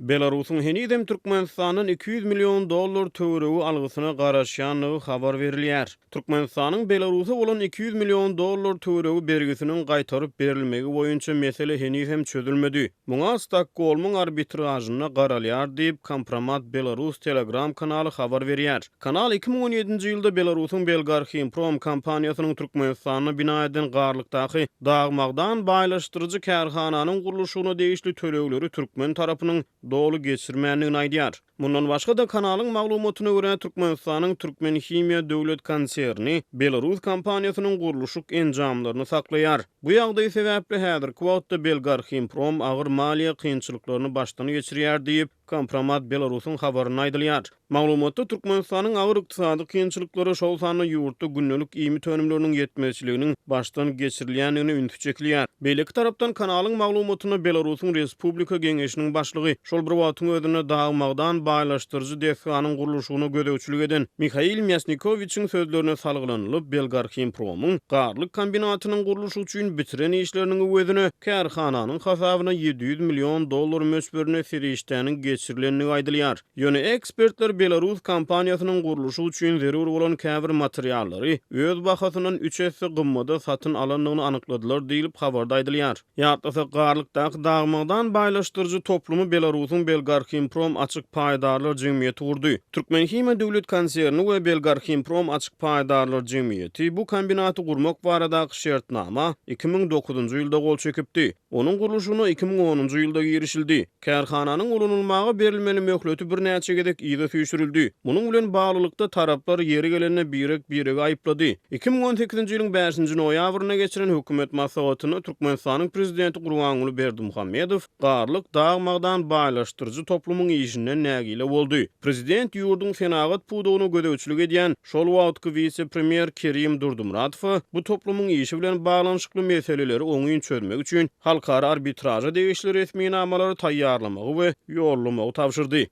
Belarusyň henizem Türkmenistandan 200 million dollar töweregi algysyna garaşýandygy habar berilýär. Türkmenistanyň Belarusa bolan 200 million dollar töweregi bergisiniň gaýtaryp berilmegi boýunça mesele henizem çözülmedi. Muňa Stokgolmyň arbitražynda garalýar diýip, Kompromat Belarus Telegram kanaly habar berýär. Kanal 2017-nji ýylda Belarusyň Belgarhimprom kompaniýasynyň Türkmenistanda bina eden Garlykdaky dag-magdan baýlaşdyryjy kärhananyň gurluşygyna degişli tölegleri türkmen tarapynyň doly geçirmändigini aýdýar. Mundan başga-da, kanalyň maglumatyna görä, Türkmenistanyň Türkmenhimiýa döwlet konserni belarus kompaniýasynyň gurluşyk enjamlaryny saklaýar. Bu ýagdaý sebäpli häzirki wagtda Belgarhimprom agyr maliýe kynçylyklaryny başdan geçirýär diýip, Kompromat Belarusyň habarynda aýdylýar. Maglumatda Türkmenistanyň agyr ykdysady kynçylyklara, şol sanda ýurtda gündelik iýmit önümleriniň ýetmezçiliginiň başdan geçirilýändigine ünsi çekilýär. Beýleki tarapdan, kanalyň maglumatynda Belarusyň Respublika Geňeşiniň başlygy, şol bir wagtyň özünde dag-magdan baýlaşdyryjy desganyň gurluşygyna gözegçilik eden Mihail Mýasnikowiçiň sözlerine salgylanylyp, Belgarhimpromyň Garlyk kombinatynyň gurluşygy üçin bitiren işleriniň öwezine kärhananyň hasabyna 700 million dollar möçberinde serişdäniň geçirilendigi aýdylýar. Ýöne ekspertler belarus kompaniýasynyň gurluşyk üçin zerur bolan käbir materiallary öz bahasyndan üç esse gymmada satyn alandygyny anykladylar diýlip, habarda aýdylýar. Ýatlasak, Garlykdaky dag-magdan baýlaşdyryjy toplumy Belarusyň Belgarhimprom açyk paýdarlar jemgyýeti gurdy. Türkmenhimiýa döwlet konserni we Belgarhimprom açyk paýdarlar jemgyýeti bu kombinaty gurmak baradaky şertnama 2009-njy ýylda gol çekipdi. Onuň gurluşygyna 2010-njy ýylda girişildi. Kärhananyň ulanylmaga berilmeli möhleti birnäçe gezek yza süýşürildi. Munuň bilen baglylykda, taraplar ýeri gelende birek-biregi aýyplady. 2018-nji ýylyň bäşinji noýabrynda geçiren hökümet maslahatynda Türkmenistanyň Prezidenti Gurbanguly Berdimuhamedow Garlyk dag-magdan baýlaşdyryjy toplumyň işinden nägile boldy. Prezident ýurduň senagat pudagyna gözegçilik edýän şol wagtky wise-premýer Kerim Durdymuratowa bu toplumyň işi bilen baglanyşykly meseleleri oňyn çözmek üçin halkara arbitraža degişli resminamalary taýýarlamagy we ýollamagy tabşyrdy.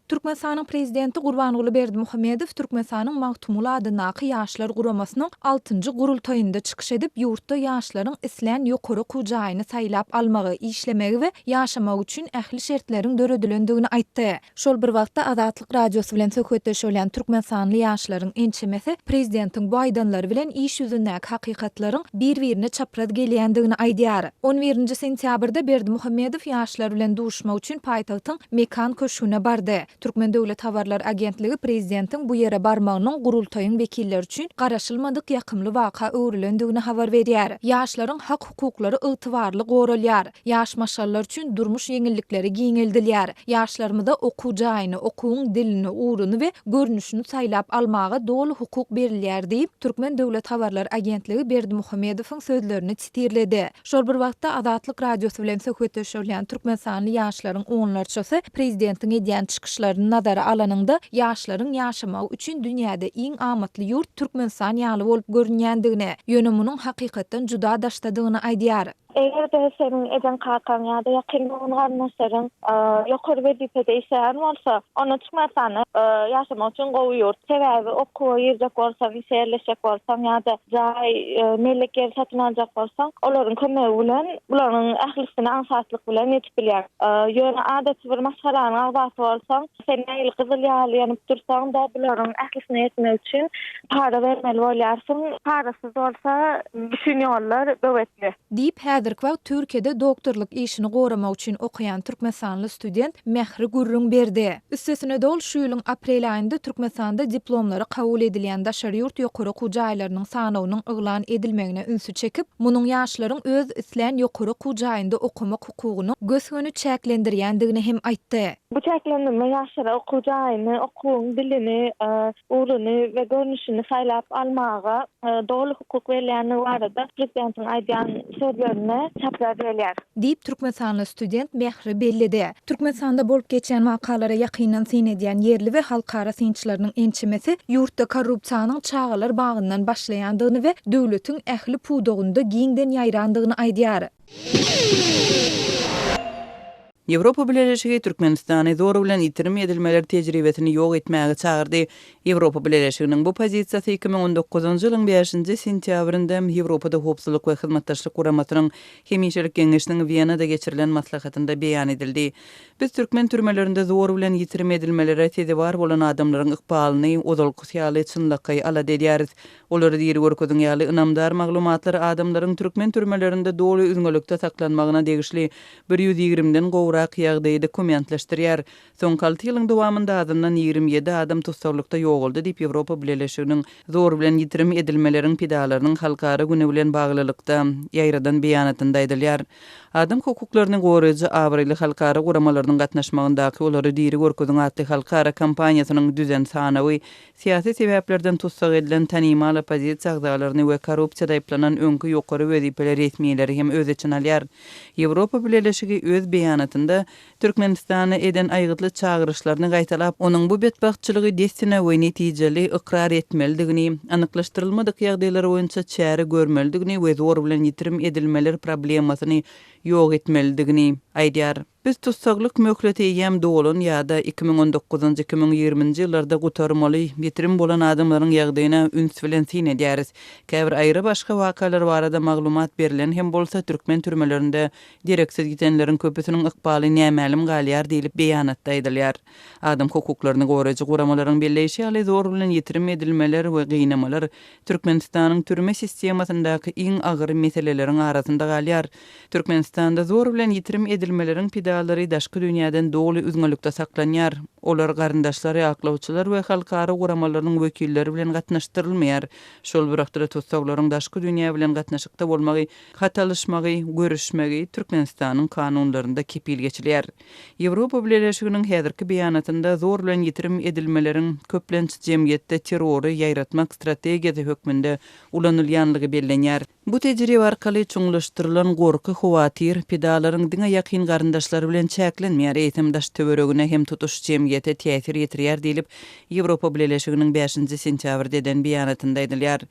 Türkmenistanyň Prezidenti Gurbanguly Berdimuhamedow Türkmenistanyň Magtymguly adyndaky Ýaşlar guramasynyň altynjy gurultaýynda çykyş edip, ýurtda ýaşlaryň islän ýokary okuw jaýyny saýlap almagy, işlemegi we ýaşamagy üçin ähli şertleriň döredilendigini aýtdy. Şol bir wagtda, Azatlyk Radiosy bilen söhbetdeş bolýan türkmenistanly ýaşlaryň ençemesi prezidentiň bu aýdanlary bilen iş ýüzündäki hakykatlaryň bir-birine çapraz gelýändigini aýdýar. On birinji sentýabrda Berdimuhamedow ýaşlar bilen duşmak üçin paýtagtyň Mekan köşgüne bardy. Türkmen döwlet habarlar agentligi prezidentiň bu ýere barmagynyň gurultaýyň wekilleri üçin garaşylmadyk ýakymly waka öwrülendigini habar berýär. Ýaşlaryň hak-hukuklary ygtybarly goralýar. Ýaş maşgalalar üçin durmuş ýeňillikleri giňeldilýär. Ýaşlarymyza okuw jaýyny, okuwyň dilini, ugruny we görnüşini saýlap almaga doly hukuk berilýär diýip, Türkmen döwlet habarlar agentligi Berdimuhamedowyň sözlerini sitirledi. Şol bir wagtda, Azatlyk Radiosy bilen söhbetdeş bolýan türkmenistanly ýaşlaryň onlarçasy prezidentiň edýän çykyşlaryny nazara alanyňda, ýaşlaryň ýaşamagy üçin dünýäde iň amatly ýurt Türkmenistan ýaly bolup görünýändigini, ýöne munuň hakykatdan juda daşdadygyny aýdýar. Eger-de seniň ejeň-kakaň ýa-da ýakyn dogan-garyndaşlaryň ýokary wezipede işleýän bolsa, onda Türkmenistanda ýaşamak üçin gowy ýurt. Sebäbi okuwa girjek bolsaň, işe ýerleşjek bolsaň ýa-da jaý, mellek ýeri satyn aljak bolsaň, olaryň kömegi bilen bularyň ählisine aňsatlyk bilen ýetip bilýäň. Ýöne adaty bir maşgalanyň agzasy bolsaň, sen nähili gyzyl ýaly ýanyp dursaň-da, bularyň ählisine ýetmek üçin para bermeli bolýarsyň. Parasyz bolsa bütin ýollar böwetli. Diýip, häzirki wagt Türkiýede doktorlyk işini goramak üçin okaýan türkmenistanly student Mähri gürrüň berdi. Üstesine-de ol şu ýylyň aprel aýynda Türkmenistanda diplomlary kabul edilýän daşary ýurt ýokary okuw jaýlarynyň sanawynyň yglan edilmegine ünsi çekip, munuň ýaşlaryň öz islän ýokary okuw jaýynda okamak hukugyny gös-göni çäklendirýändigini hem aýtdy. Bu çäklendirme ýaşlara okuw jaýyny, okuwyň dilini, ugruny we görnüşini saýlap almaga doly hukuk berilýändigi barada prezidentiň aýdýan sözlerine çapraz gelýär. Diýip, türkmenistanly student Mähri belledi. Türkmenistanda bolup geçýän wakalara ýakyndan syn edýän ýerli we halkara synçylarynyň ençemesi ýurtda korrupsiýanyň çagalar bagyndan başlaýandygyny we döwletiň ähli pudagynda giňden ýaýrandygyny aýdýar. Ýewropa Bileleşigi Türkmenistany zor bilen ýitirim edilmeler tejribesini ýok etmäge çagyrdy. Ýewropa Bileleşiginiň bu pozisiýasy 2019-njy ýylyň bäşinji sentýabrynda Ýewropada Howpsuzlyk we Hyzmatdaşlyk Guramasynyň Hemişelik Geňeşiniň Wenada geçirilen maslahatynda beýan edildi. Biz türkmen türmelerinde zor bilen ýitirim edilmelere sezewar bolan adamlaryň ykbalyny ozalkysy ýaly çynlakaý alada edýäris. Olary diri görkeziň ýaly ynamdar maglumatlar adamlaryň türkmen türmelerinde doly üzňelikde saklanmagyna degişli bir ýüzýigrimden gowrak ýagdaýy dokumentleşdirýär. Soňky alty ýylyň dowamynda azyndan 27 adam tussaglykda ýogaldy diýip, Ýewropa Bileleşiginiň zor bilen ýitirim edilmeleriň pidalarynyň halkara güni bilen baglylykda ýaýradan beýanatynda aýdylýar. Adam hukuklaryny goraýjy abraýly halkara guramalarynyň gatnaşmagyndaky Olary diri görkeziň atly halkara kampaniýasynyň düzen sanawy Syýasy sebäplerden tussag edilen tanymal oppozisiýa agzalaryny we korrupsiýada aýyplanan öňki ýokary wezipeli resmileri hem öz içine alýar. Ýewropa Bileleşigi öz beýanatynda Türkmenistana eden aýgytly çagyryşlaryny gaýtalap, onuň bu betbagtçylygy dessine we netijeli ykrar etmelidigini, anyklaşdyrylmadyk ýagdaýlar boýunça çäre görmelidigini we zor bilen ýitirim edilmeler problemasyny ýok etmelidigini aýdýar. Biz tussaglyk möhleti eýýäm dolan ýa-da 2019-njy, 2020-nji ýyllarda gutarmaly, ýitirim bolan adamlaryň ýagdaýyna üns bilen syn edýäris. Käbir aýry-başga wakalar barada maglumat berlen hem bolsa, türkmen türmelerinde dereksiz ýitenleriň köpüsiniň ykbaly nämälim galýar diýlip, beýanatda aýdylýar. Adam hukuklaryny goraýjy guramalaryň belleýşi ýaly, zor bilen ýitirim edilmeler we gynamalar Türkmenistanyň türme sistemasyndaky iň agyr meseleleriň arasynda galýar. Türkmenistanda zor bilen ýitirim edilmeleriň pidalary daşky dünýäden doly üzňelikde saklanýar. Olar garyndaşlary, aklawçylar we halkara guramalarynyň wekilleri bilen gatnaşdyrylmaýar. Şol bir wagtda-da tussaglaryň daşky dünýä bilen gatnaşykda bolmagy, hat alyşmagy, görüşmegi Türkmenistanyň kanunlarynda kepil geçilýär. Ýewropa Bileleşiginiň häzirki beýanatynda zor bilen ýitirim edilmeleriň köplenç jemgyýetde terrory ýaýratmak strategiýasy hökmünde ulanylýanlygy bellenýär. Bu tejribe arkaly çuňlaşdyrylan gorky-howatyr pidalaryň diňe ýakyn garyndaşlary bilen çäklenmeýär, eýsem daş-töweregine hem tutuş jemgyýete täsir ýetirýär diýlip, Ýewropa Bileleşiginiň bäşinji sentýabrda eden beýanatynda aýdylýar.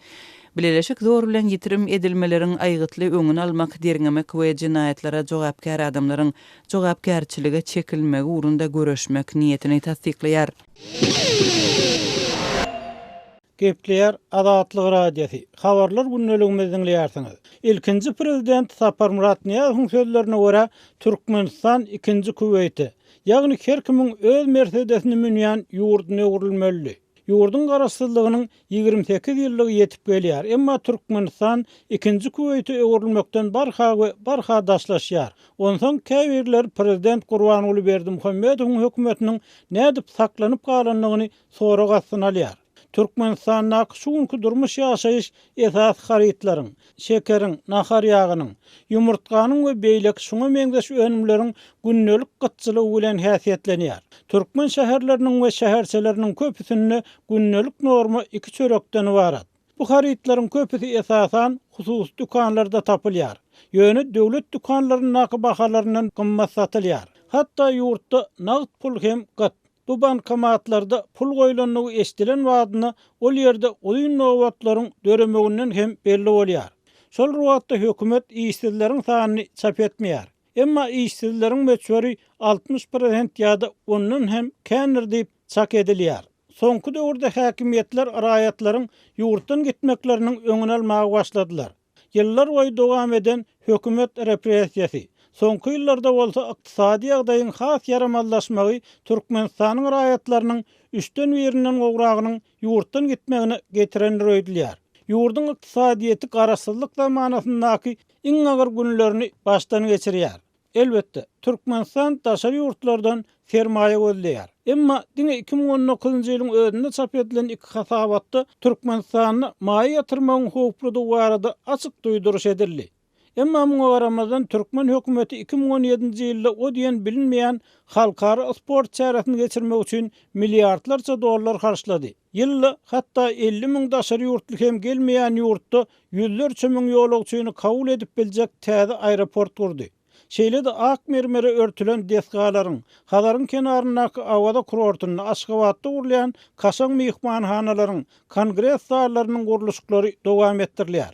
Bileleşik zor bilen ýitirim edilmeleriň aýgytly öňüni almak, derňemek we jenaýatlara jogapkär adamlaryň jogapkärçilige çekilmegi ugrunda göreşmek niýetini tassyklaýar. Gepleýär Azatlyk Radiosy, Habarlar gündeligimizi diňleýärsiňiz. Ilkinji prezident Saparmyrat Nyýazowyň sözlerine görä, Türkmenistan ikinji Kuweýte, ýagny her kimiň öz Mersedesini münýän ýurduna öwrülmelidi. Ýurduň garaşsyzlygynyň 28 ýyllygy ýetip gelýär, emma Türkmenistan ikinji Kuweýte öwrülmekden barha we barha daşlaşýar. Onsoň käbirleri prezident Gurbanguly Berdimuhamedowyň hökümetiniň nädip saklanyp galandygyny sorag astyna alýar. Türkmenistandaky şu günki durmuş-ýaşaýyş esasy harytlaryň, şekeriň, nahar ýagynyň, ýumurtganyň we beýleki şuňa meňzeş önümleriň gündelik gytçylygy bilen häsiýetlenýär. Türkmen şäherleriniň we şäherçeleriniň köpüsinde gündelik norma iki çörekden ybarat. Bu harytlaryň köpüsi esasan hususy dükanlarda tapylýar. Ýöne döwlet dükanlaryndaky bahalaryndan gymmat satylýar. Hatda ýurtda nagt pul hem gyt. Bu bankomatlarda pul goýlandygy eşidilen badyna ol ýerde uzyn nobatlaryň döremeginden hem belli bolýar. Şol bir wagtda hökümet işsizleriň sanyny çap etmeýär. Emma işsizleriň möçberi 60 prosent ýa-da ondan hem kändir diýip çak edilýär. Soňky döwürde häkimiýetler raýatlaryň ýurtdan gitmekleriniň öňüni almaga başladylar. Ýyllar boýy dowam eden hökümet repressiýasy, soňky ýyllarda bolsa ykdysady ýagdaýyň has ýaramazlaşmagy Türkmenistanyň raýatlarynyň üçden birinden gowragynyň ýurtdan gitmegine getirendir öýdülýär. Ýurduň ykdysadyýeti garaşsyzlyk zamanasyndaky iň agyr günlerini başdan geçirýär. Elbetde, Türkmenistan daşary ýurtlardan sermaýa gözleýär. Emma diňe 2019-njy ýylyň özünde çap edilen iki hasabatda Türkmenistanda maýa ýatyrmagyň howpludygy barada açyk duýduryş edildi. Emma muňa garamazdan türkmen hökümeti 2017-nji ýylda o diýen bilinmeýän halkara sport çäresini geçirmek üçin milliardlarça dollar harçlady. Ýylda hatda 50 müň daşary ýurtly hem gelmeýän ýurtda ýüzlerçe müň ýolagçyny kabul edip biljek täze aeroport gurdy. Şeýle-de ak mermere örtülen desgalaryň, Hazaryň kenaryndaky Awaza kurortynda, Aşgabatda gurulýan kaşaň myhmanhanalaryň, kongres zallarynyň gurluşyklary dowam etdirilýär.